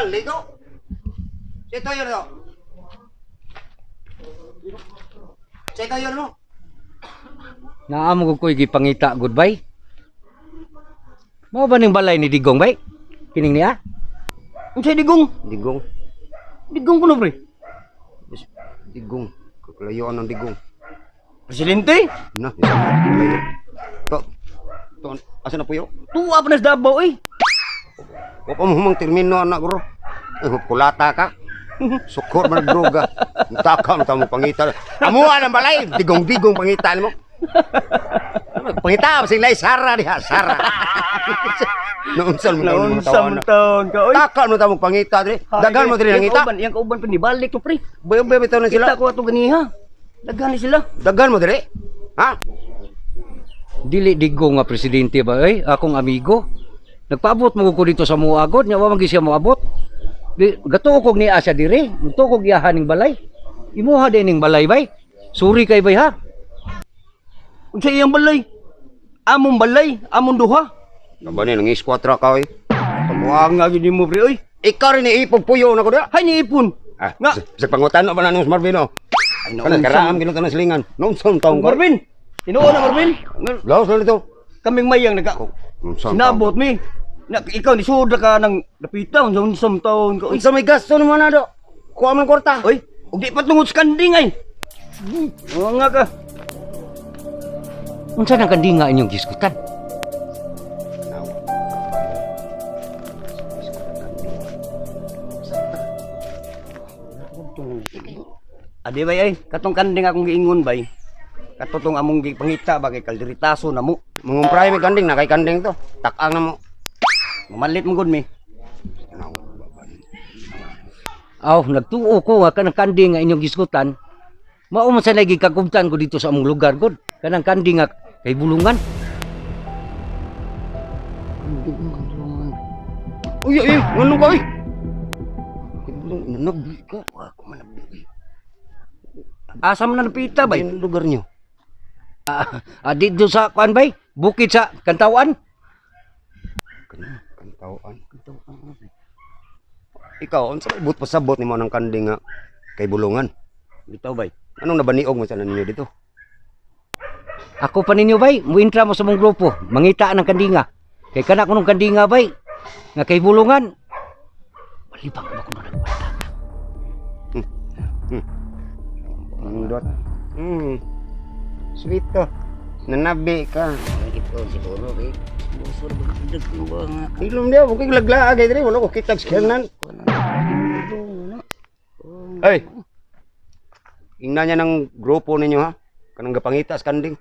Ligo. Sito yun to. Sito yun mo. Naamo ko ko'y gipangita goodbye. Mao ba ning balay ni Digong bay? Kining niya? Unsay Digong? Digong. Digong kuno, pre. Digong. Kakulayuan ng Digong. Presidente? Na, isa mo. Layo. To. To, asa na puyo? Tuwa pa na sa Davao eh. Wa pa mo humang termino anak bro. Eh, kulata ka. Sukor man droga. Taka mo tamo pangita. Amuha ng balay, digong-digong pangita nimo. Pangita sing lay Sara diha, Sara. Naunsan mo taon mga Naunsa tawana. man taon ka oy. Taka mo tamo pangita diri. Daghan mo diri nangita. Yang kauban, yang kauban pa nibalik to, pre. Bayo-bayo bitaw na sila. Kita ko ato ganiha. Daghan ni sila. Daghan mo diri. Ha? Dili Digong nga presidente ba ay akong amigo. Nagpaabot mo ko dito sa muagod nya wa man gyud siya moabot. Di gatuo kog niya siya diri, mutuo kog iyahan ning balay. Imuha din ning balay bay. Suri kay bay ha. Unsa iyang balay? Among balay, among duha. Naba ni nang iskwatra ka oy. Pabuang nga gid mo, pre oy. Ikaw rin iipog puyo na ko diha. Hay ni ipon. Ah, Nga. sa pangutan ba na nung Marvin oh. Ay, Kana karaam ginutan ng silingan. Naunsan taon ka? Marvin. Tinuon na Marvin. Laos na dito. Kaming mayang nagka Unsa sinabot mi. Na, ikaw ni sudra ka ng napita unsa unsam taon ka oy. Unsa may gasto naman na do? Kuha man kwarta. Oy, ug di patungod sa kanding ay. Oo nga ka. Unsa nang kandinga inyong gisgutan? Adi bay ay, katong kanding akong giingon bay. Katong among gipangita ba kay kalderitaso na mo. Mangumpray may kanding na kay kanding to. Takang na mo. Mamalit mo gud mi. Aw, nagtuo ko nga kanang kanding nga inyong gisgutan. Mao man sa nagikagubtan ko dito sa among lugar god. Kanang kanding nga kay bulungan. Uy, uy, ngano ka uy? Nanabi ka. Wa ko man nabi. Asa man na napita bay? Ang lugar niyo. Ah, dito sa kuan bay, bukid sa Kantawan. Kantawaan. Ikaw, unsa may but pasabot nimo ng kanding nga kay bulungan? Bitaw bay. Anong nabaniog mo sa ninyo dito? Ako pa ninyo bay, muintra mo sa mong grupo, mangita ng kandinga. Kay kana ko nung kandinga bay, nga kay bulungan. Malibang ba ko nang kwarta? Nindot. Sweet to. Nanabi ka. Ito siguro kay busor ba ba nga. Ilom niya, huwag kang laglaag ay diri, wala ko kitag sa. Ay. Ingna niya ng grupo ninyo ha. Kanang gapangita sa kanding.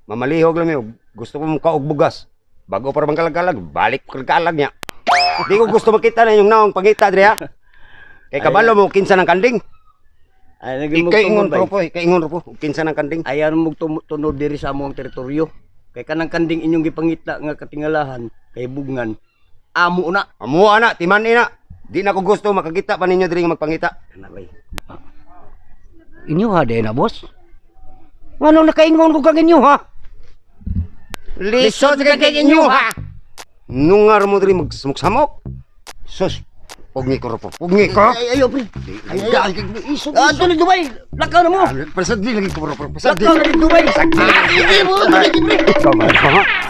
Mamalihog lang yun. Gusto ko mong bugas. Bago para bang kalagkalag, balik kalagkalag niya. Di ko gusto makita na yung naong pangita diri ha. Kay kabalo mo kinsa ng kanding. Ay lagi mo Ikay ingon tungod bay. grupo, ikay ingon grupo, kinsa ng kanding. Ayaw mo tunod diri sa among teritoryo. Kay kanang kanding inyong gipangita nga katingalahan kay bugngan. Amo na. Amuha na, timan na. Di na ko gusto makakita pa ninyo diri nga magpangita. Kana bay. Inyo ha, di na boss. Ngano nakaingon ko kang inyo ha? Lisod ka kay inyo ha. Nungar mo diri magsamok-samok. Sus, pugni ko ropo, pugni ko. Ay ayo pre. Ay, ay, isog. Ah, tuloy Dubai. Lakaw na mo. Pasadli lagi ko ropo, pasadli. Lakaw na ni Dubai. Hindi mo lagi pre. Kamu,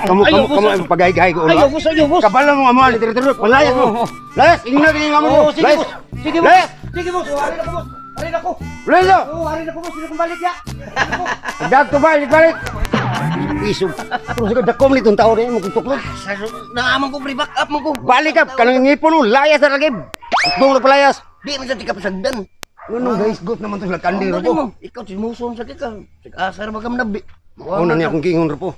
kamu, Ayaw, kamu, boss. pagay-gay ko. Ayaw boss, ayaw boss. Kabalo mo amo, diri diri, palayas mo. Layas, ingna diri nga mo. Oo, sige Layas. boss. Sige boss. Layas. Sige boss, oh, ari na ko boss. Ari na ko. Layas. Oh, ari na ko boss, sino kong balik ya? Dagto balik balik. Isog. Pero sa dakom nitong tao rin mo tuklod. Naaman ko pre, back up man ko. Balik ka kanang ngipon mo, layas na lagi. Utbong na palayas. Di man sa tika pasagdan. Anong guys, gut naman to sila kandi Ano ropo. mo? Ikaw si Muson sa ka. Sig-asar ba kam nabi? Mao na niya akong giingon ropo.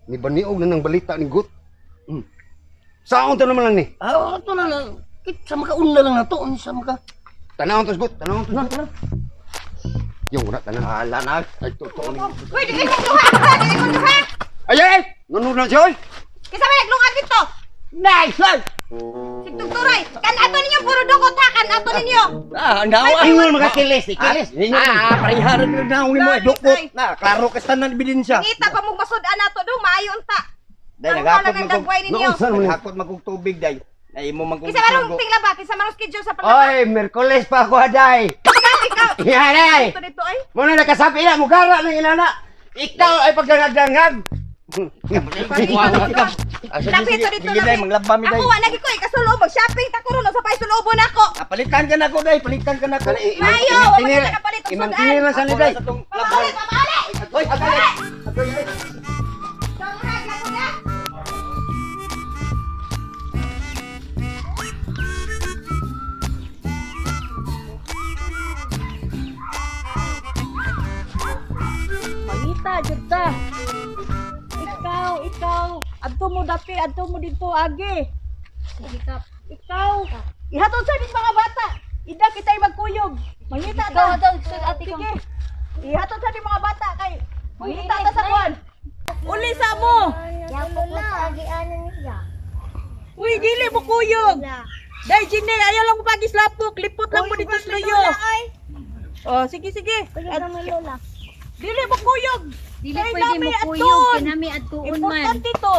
Ni baniog na ng balita ni Gut. Saon to naman lang ni? Ah, ato na lang. Kit sa makauna lang na to, sa maka. Tanawon to Gut, tanawon to. Yung wala tanan. Ala na. Ay totoo ni. Uy, di ko duha! Di ko duha! Ay ay! Ngano na siya oy? Kinsa may naglungag dito? Nice! Ay! Sigtugturay! Kan ato ninyo puro dukot ha! Kan ato ninyo! Ah, ang dawa. Ingon mga kilis, ikilis. Ah, pareharan na naong nimo eh. Dukot. Na, klaro ka sa tanan ebidensya. Ngita pa mong masud-an ato dong, maayo unta. Day, Ang naghakot wala ng man kog- dagway ninyo. Naunsan man ni? Naghakot man kog tubig day. Na imo man kong Kinsa man gisugo. tinglaba, kinsa man schedule sa paglaba. Oy, Merkules pa ako aday. Ikaw, ikaw. Ihanay. Dito dito ay. Muna nakasabi na, mugara ng inana. Ikaw ay pagdangag-dangag. Ah, sige, Lapi sige. ito dito Sige, day, lapi. manglaba mi day. Ako wa lagi ko ikasulubog. Shopping ta ko ron sa pay sulubon ako. Ah, palitan ka na ko day, palitan ka na ko. Mayo, wa man kita kapalit og sudan. Imantinir lang sa Ako niday. na sa tong Pamauli, laban. pamauli. Hoy, agay. Donghag na ko na. Mangita jud ta. Ikaw, ikaw, adto mo dapi, adto mo didto agi. Sige, Kap. Ikaw, ihatod sa ning mga bata. Ida kita'y magkuyog. Mangita Ikaw, ta. adto, sud ate ko. Sige. Ihatod sa ning mga bata kay mangita ta sa kuan. Uli sa mo. Uy, dili mo kuyog. Dai Jine, ayaw lang mo pagislapok, lipot lang mo dito sa luyo. Oh, sige sige. Dili mo kuyog. Dili Kay pwede nami mo kuyog, adtuon. kay nami adtuon man. Importante to.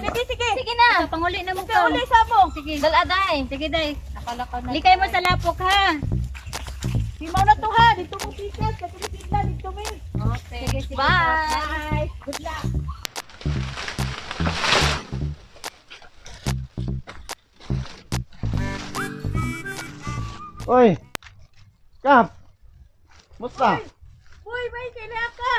Sige, sige. Sige na. Panguli na mo Ikaw ka. uli sa mo. Sige. Dala day. Sige day. Likay mo sa lapok ha. Himaw na to ha. Dito mo pikas. Katulipid na. Dito mi. Sige, sige. Bye. Bye. Good luck. Oy. Kap. Musta? Uy, may kailangan ka.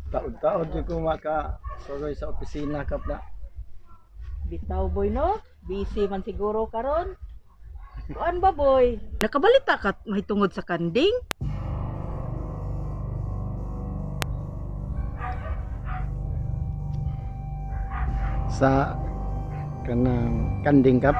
Taod-taod jud ko maka suroy sa opisina kap na. Bitaw boy no? Busy man siguro karon. Kuan ba boy? Nakabalita ka may tungod sa kanding? Sa kanang kanding kap.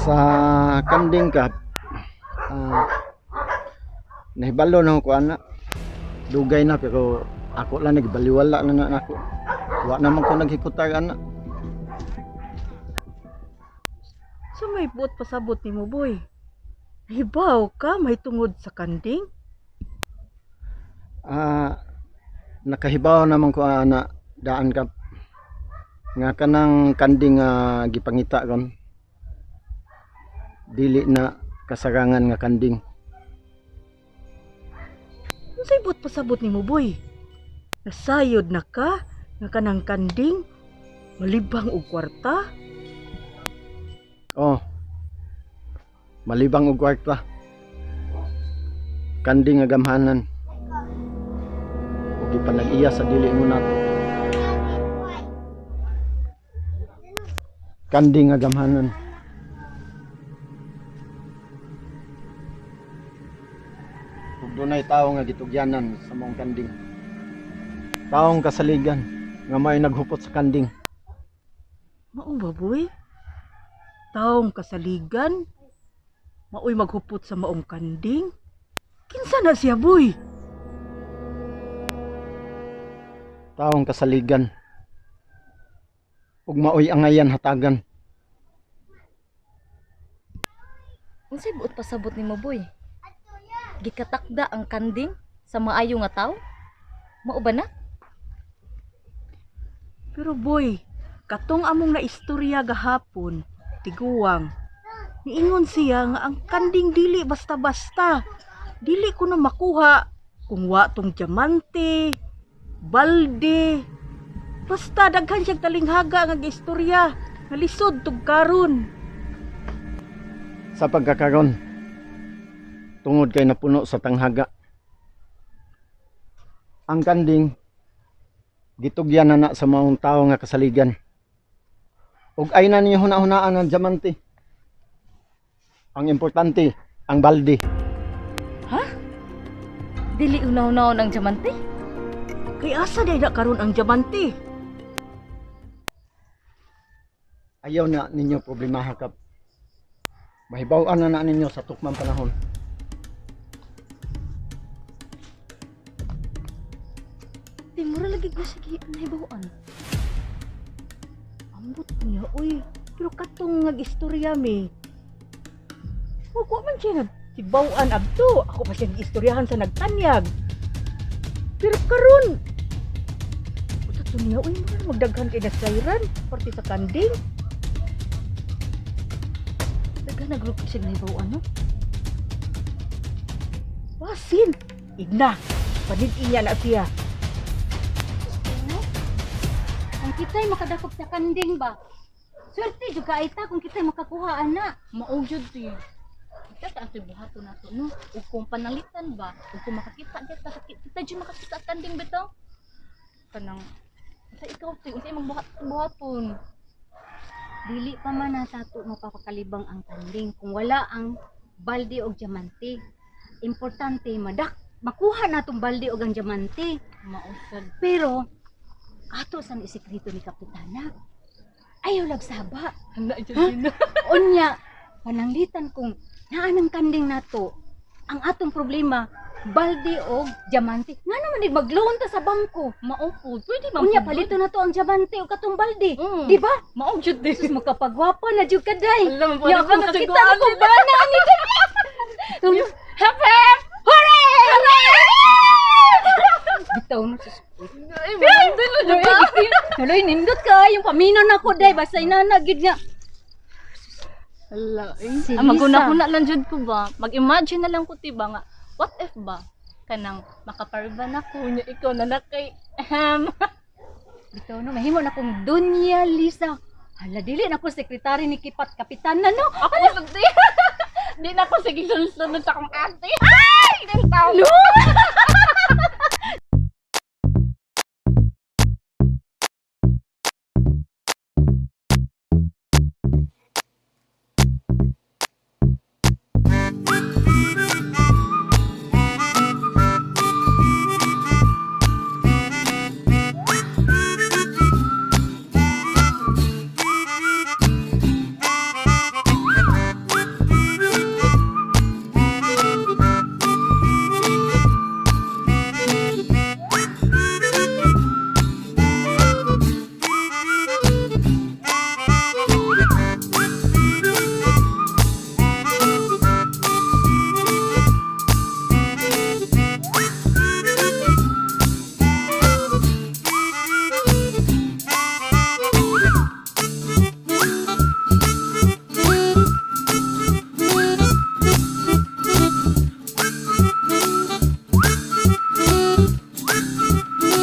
Sa kanding kap, ah, nahibalo na ko ana. Dugay na pero ako lang nagbaliwala na na ako. Wa naman ko naghikutar ana. So may buot pasabot nimo boy. Hibaw ka may tungod sa kanding? Ah, nakahibaw naman ko ana daan ka nga kanang kanding nga gipangita ron dili na kasarangan nga kanding. Unsay buot pasabot nimo boy? Nasayod na ka nga kanang kanding malibang og kwarta? Oh, malibang og kwarta, kanding nga gamhanan ug gipanag-iya sa dili mo nato, kanding nga gamhanan ug dunay tawo nga gitugyanan sa maong kanding, taong kasaligan nga may naghupot sa kanding. Mao ba boy? Taong kasaligan? Maoy maghupot sa maong kanding? Kinsa na siya boy? Taong kasaligan ug maoy angayan hatagan. Unsay buot pasabot nimo boy? Gikatakda ang kanding sa maayo nga tawo? Mao ba na? Pero boy, katong among naistorya gahapon, tiguang. Niingon siya nga ang kanding dili basta-basta. Dili ko na makuha kung wa tong diamante, balde. Basta daghan siyang talinghaga nga giistorya. Nalisod tug karon. Sa pagkakaron tungod kay napuno sa tanghaga ang kanding, gitugyan na na sa maong tawo nga kasaligan ug ay na ninyo huna-hunaan ang diamante. Ang importante ang balde. Dili unaw-unaw ang diamante. Kay asa day na karon ang diamante? Ayaw na ninyo problemaha kap, mahibaw-an na na ninyo sa tukmang panahon. Di mura lagi ko sige nahibaw-an. Ambot niya, uy. Pero katong nga istorya mi. Wa man siya nagtibaw-an abto. Ako pa siya giistoryahan sa nagtanyag. Pero karon, usa to niya, uy, mura magdaghan kay nasayran, parte sa kanding. Daghan nagrupo siya nahibaw ano? Basin, igna, panid-iya na siya. No? Kung kita'y makadakop sa kanding ba, swerte jud ka ta kung kita'y makakuha ana. Mao jud ti. Kita ta atoy buhaton nato no. Ug kung pananglitan ba, ug kung makakita gyud ta, kita jud makakita sa kanding bitaw. Kanang sa ikaw ti, unsa imong buhat buhaton? Dili pa man na sa ato mapapakalibang ang kanding kung wala ang balde og diamante. Importante madak makuha natong balde og ang diamante. Mao sad. Pero ato sa isikreto ni Kapitana. Ayaw lagsaba. Handa jud din. Unya, pananglitan kung naa ng kanding nato, ang atong problema, balde og diamante. Nga naman eh, mag-loan ta sa bangko. Mao po, pwede man Unya, po, palito na to ang diamante o katong balde. Mm. Di ba? Mao jud di. Sus, makapagwapa na jud ka, day. Alam mo, Ya, pwede kung na jud kakita na ko ba na ani dyan? Hep hep! Hooray! Bitaw na, sus. Ay, mo Tuloy, tuloy, nindot ka. Yung paminaw na ko, day. Basta inana, gid nga. Hala, eh. Si Ah, maguna-kuna Lisa. lang jud ko ba? Mag-imagine na lang ko ti ba nga, what if ba? Kanang makapariba na ko nya ikaw na na kay ahem. Bitaw no, mahimo na kong Dunya Lisa. Hala, dili na ko sekretary ni Kipat Kapitan na, no? Ako sa di. Di na ko sige sunod sa akong ate. Ay, nang tao. No!